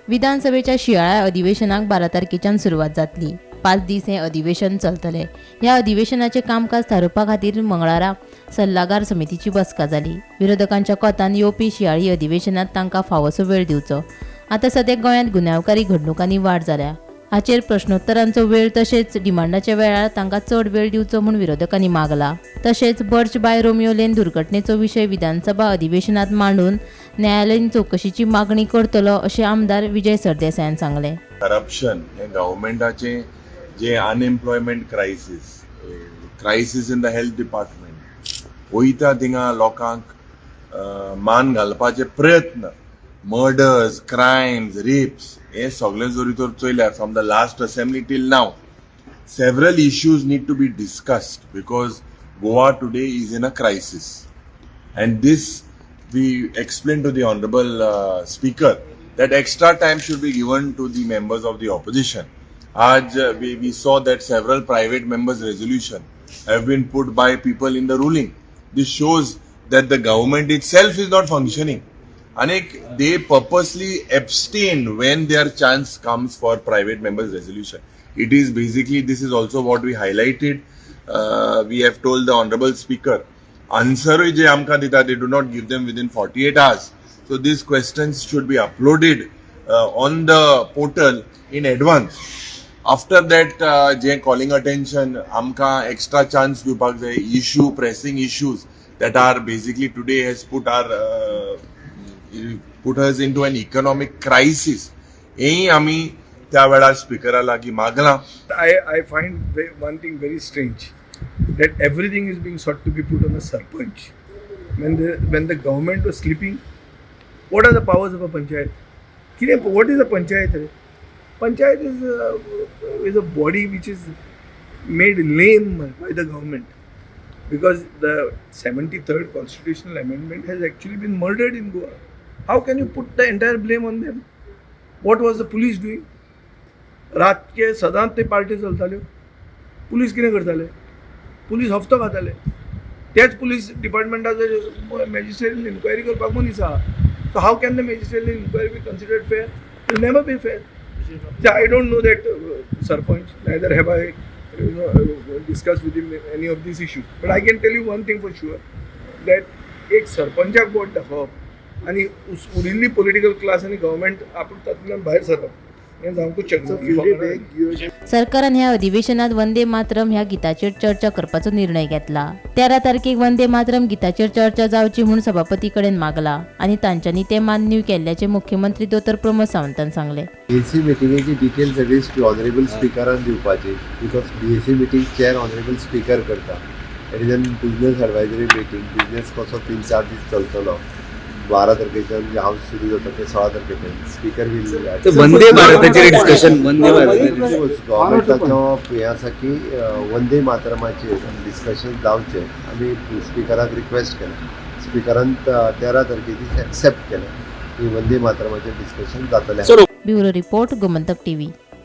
विधानसभेच्या शिंयाळ्या अधिवेशनाक 12 तारखेच्यान सुरवात जातली. 5 दीस हें अधिवेशन चलतलें. ह्या अधिवेशनाचें कामकाज थारोवपा खातीर मंगळारा सल्लागार समितीची बसका जाली. विरोधकांच्या कोतान येवपी शिंयाळी अधिवेशनात तांकां फावोसो वेळ दिवचो. आतां सद्याक गोंयांत गुन्यांवकारी घडणुकांनी वाड जाल्या. हाचेर प्रश्नोत्तरांचो वेळ तशेंच डिमांडाच्या वेळार तांकां चड वेळ दिवचो म्हूण विरोधकांनी मागला. तशेंच बर्च बाय रोमियो लेन दुर्घटनेचो विशय विधानसभा अधिवेशनात मांडून न्यायालयीन चवकशीची मागणी करतलो, अशें आमदार विजय सरदेसायान सांगलें. करप्शन हे गव्हर्मेंटाचे जे unemployment crisis, crisis in the health department, वयता थिंगा लोकांक मान घालपाचे प्रयत्न, मर्डर्स, क्रायम्स, रेप्स, हे सगळे जरी तर चोयल्यार, from the last assembly till now, several issues need to be discussed because Goa today is in a crisis. And this we explained to the honorable speaker that extra time should be given to the members of the opposition. आज we saw that several private members resolution have been put by people in the ruling. This shows that the government itself is not functioning. And they purposely abstain when their chance comes for private members resolution. It is basically, this is also what we highlighted. We have told the honorable speaker, आन्सरूय जे आमकां दिता, they do not give them within 48 hours. So these questions should be uploaded on the portal in advance. After that, J calling attention, आमकां extra chance दिवपाक जाय. Issue, pressing issues that are basically today has put us into an economic crisis, हेंय आमी त्या वेळार स्पिकरा लागीं मागलां. I find one thing very strange, that everything is being sought to be put on a sarpanch. When the government was sleeping, what are the powers of a panchayat? What is a panchayat रे? Panchayat is a body which is made lame by the government because the 73rd constitutional amendment has actually been murdered in Goa. How can you put the entire blame on them? What was the police doing? रातचे सदांच ते party चलताल्यो. Police कितें करताले? Police हप्तो खाताले. तेच police डिपार्टमेंटाचो magistrate enquiry करपाक मनीस आहा. So how can the magistrate inquiry be considered fair? Will never be fair. I don't know that sarpanch, neither have I discussed with him any of these issues. But I can tell you one thing for sure, that एक सरपंचाक बोट दाखोवप आनी उरिल्ली political class आनी government आपूण तातूंतल्यान भायर सरप हें जावंकूच शकना. सरकारान ह्या अधिवेशनात वंदे मातरम ह्या गिताचेर चर्चा करपाचो निर्णय घेतला. 13 तारखेक वंदे मातरम गिताचेर चर्चा जावची म्हूण सभापती कडेन मागला आनी तांच्यांनी तें मान्य केल्ल्याचें मुख्यमंत्री दोतोर प्रमोद सावंतान सांगलें. बीएसी मिटिंगेची डिटेल सगळी ऑनरेबल स्पिकरान दिवपाची, because BAC meeting chair honourable speaker करता. It is an business advisory meeting. Business कसो 3-4 दीस चलतलो, 12 तारखेच्यान हाऊस सुरू जाता ते 16 तारखेच्यान स्पीकर will तर वंदे भारताचेर डिस्कशन, वंदे भारताचेर. गव्हर्मेंटाचो हें आसा की वंदे मातरमाचेर डिस्कशन जावचें. आमी स्पिकराक रिक्वेस्ट केलें. स्पिकरान 13 तारखे दीस एक्सेप्ट केलें की वंदे मातरमाचेर डिस्कशन जातलें. Bureau report, Gomantak TV.